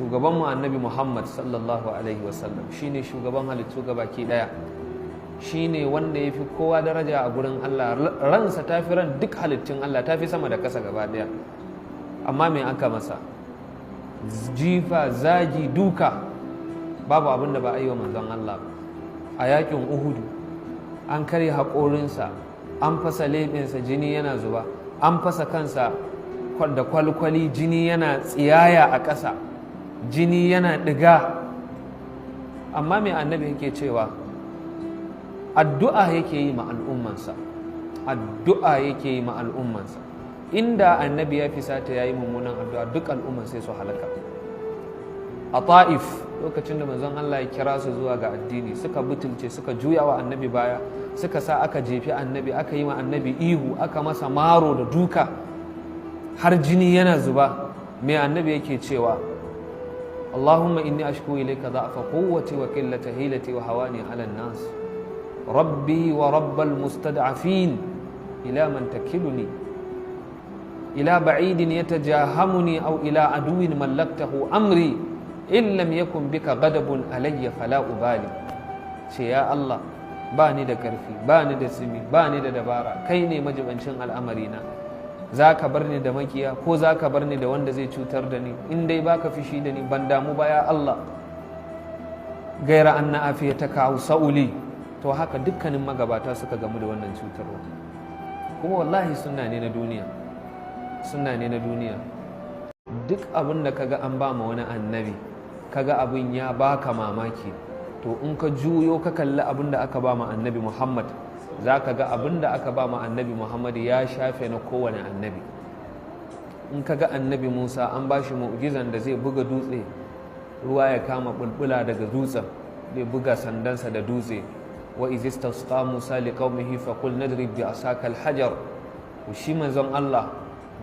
Shugabanmu Annabi Muhammad sallallahu alaihi wasallam shine shugaban halittu gabaki daya, shine wanda ya fi kowa daraja a gurin Allah. Ransa ta fi ran duk halittun Allah, ta fi sama da ƙasa gaba daya. Amma me aka masa? Jifa, zagi, duka, babu abin da ba a yi wa manzon Allah. A yakin Uhudu an karya haƙorinsa, an fasa leɓensa, jini yana zuba, an fasa kansa da kwalkwali, jini yana tsiyaya a ƙasa, jini yana ɗiga. Amma mai Annabi yake cewa? Addu'a yake yi ma al'ummansa, addu'a yake yi ma al'ummansa. Inda Annabi ya fisata ya yi mummunan addu'a, duk al'umman sai su halaka. A Ta'if, lokacin da manzon Allah ya kira su zuwa ga addini, suka butulce, suka juya wa Annabi baya, suka sa aka jefi Annabi, aka yi ma Annabi ihu, aka masa maro da duka har jini yana zuba. Mai Annabi yake cewa? "اللهم إني أشكو إليك ضعف قوتي وقلة حيلتي وهواني على الناس. ربي ورب المستضعفين، إلى من تكلني؟ إلى بعيد يتجاهمني أو إلى عدو ملكته أمري؟ إن لم يكن بك غضب علي فلا أبالي." Ce, "Ya Allah, ba ni da karfi, ba ni da tsimi, ba ni da dabara, kai ne majibancin al'amarina. Za ka bar ni da makiya ko za ka bar ni da wanda zai cutar da ni? In dai baka fishi da ni, ban damu ba, ya Allah. غير أن عافيتك أوسع لي." To haka dukkanin magabata suka gamu da wannan cutarwa. Kuma wallahi sunna ne na duniya, sunna ne na duniya. Duk abin da kaga an ba ma wani annabi, kaga abin ya baka mamaki, to in ka juyo ka kalli abin da aka ba ma Annabi Muhammad, za ka ga abin da aka ba ma Annabi Muhammad ya shafe na kowane annabi. In ka ga Annabi Musa an ba shi mu'jizan da zai buga dutse, ruwa ya kama bulbula daga dutsen, zai buga sandansa da dutse, وإذ استسقى موسى لقومه فقلنا اضرب بعصاك الحجر. Shi manzon Allah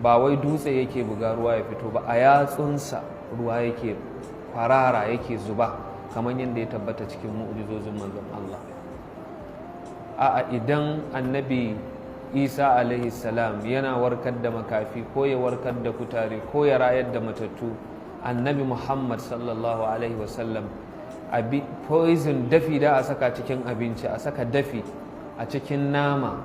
ba wai dutse yake buga ruwa ya fito ba, a yatsunsa ruwa yake kwarara, yake zuba, kamar yadda ya tabbata cikin mu'jizozin manzon Allah. A'a, idan Annabi Isa alaihi salam yana warkar da makafi, ko ya warkar da kutare, ko ya rayar da matattu, Annabi Muhammad sallallahu alaihi wasallam poison, dafi da a saka cikin abinci, a saka dafi a cikin nama,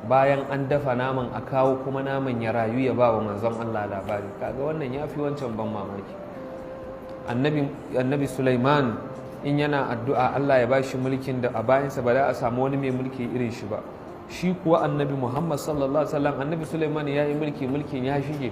bayan an dafa naman a kawo kuma naman ya rayu ya ba wa manzon Allah labari. Kaga wannan ya fi wancan ban mamaki. Annabi Sulaiman in yana addu'a Allah ya bashi mulkin da a bayansa ba za a samu wani mai mulki irin shi ba. Shi kuwa Annabi Muhammad sallallahu alaihi wasallam, Annabi Sulaiman ya yi mulki, mulkin ya shige,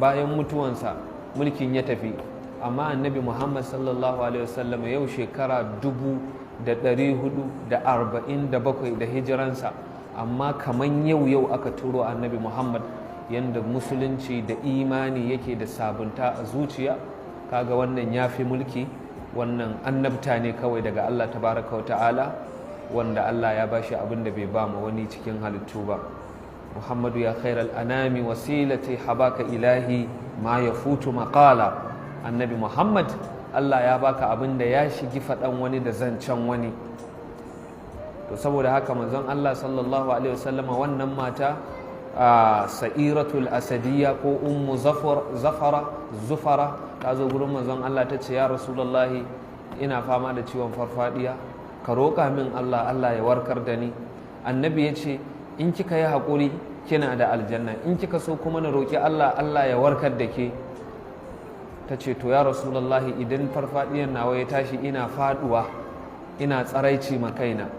bayan mutuwansa mulkin ya tafi. Amma Annabi Muhammad sallallahu alaihi wasallam, yau shekara 1447 da hijiransa, amma kaman yau yau aka turo Annabi Muhammad. Yadda musulunci da imani yake da sabunta a zuciya, kaga wannan ya fi mulki. Wannan annabta ne kawai daga Allah tabaraka wa ta'ala, wanda Allah ya bashi abin da bai ba ma wani cikin halittu ba. محمد يا خير الأنام وسيلتي حباك إلهي ما يفوت مقالا. Annabi Muhammad, Allah ya baka abin da ya shigi faɗan wani da zancen wani. To saboda haka manzon Allah sallallahu alaihi wasallama, wannan mata Sa'iratul Asadiyya ko Ummu Zafara Zufara, ta zo gurin manzon Allah, ta ce, "Ya Rasulullahi, ina fama da ciwon farfadiya, ka roƙa min Allah, Allah ya warkar da ni." Annabi ya ce, "In kika yi haƙuri kina da aljanna, in kika so kuma na roƙi Allah, Allah ya warkar da ke." Ta ce, "To ya Rasulullahi, idan farfadiyan nawa ya tashi ina faduwa, ina tsaraici ma kaina."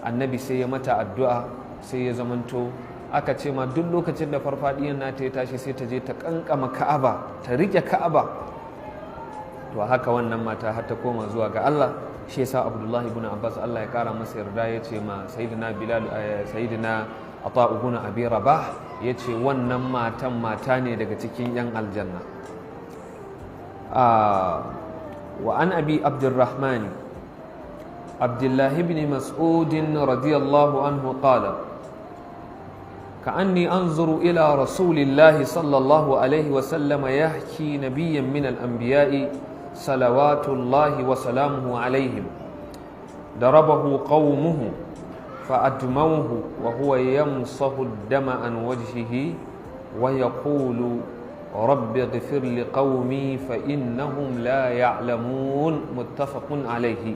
Annabi sai ya mata addu'a, sai ya zamanto aka ce ma duk lokacin da farfadiyan nata ya tashi, sai ta je ta kankama Ka'aba, ta rike Ka'aba. To haka wannan mata har ta koma zuwa ga Allah. Shi yasa Abdullahi ibn Abbas, Allah ya kara masa yarda, ya ce ma Sayyidina Bilal, Sayyidina Ata ibn Abi Rabah, ya ce wannan matan mata ne daga cikin yan aljanna. وعن أبي عبد الرحمن عبد الله بن مسعود رضي الله عنه قال: كأني أنظر إلى رسول الله صلى الله عليه وسلم يحكي نبيا من الأنبياء صلوات الله وسلامه عليهم ضربه قومه فأدموه، وهو يمسح الدم عن وجهه ويقول رب اغفر لقومي فإنهم لا يعلمون. متفق عليه.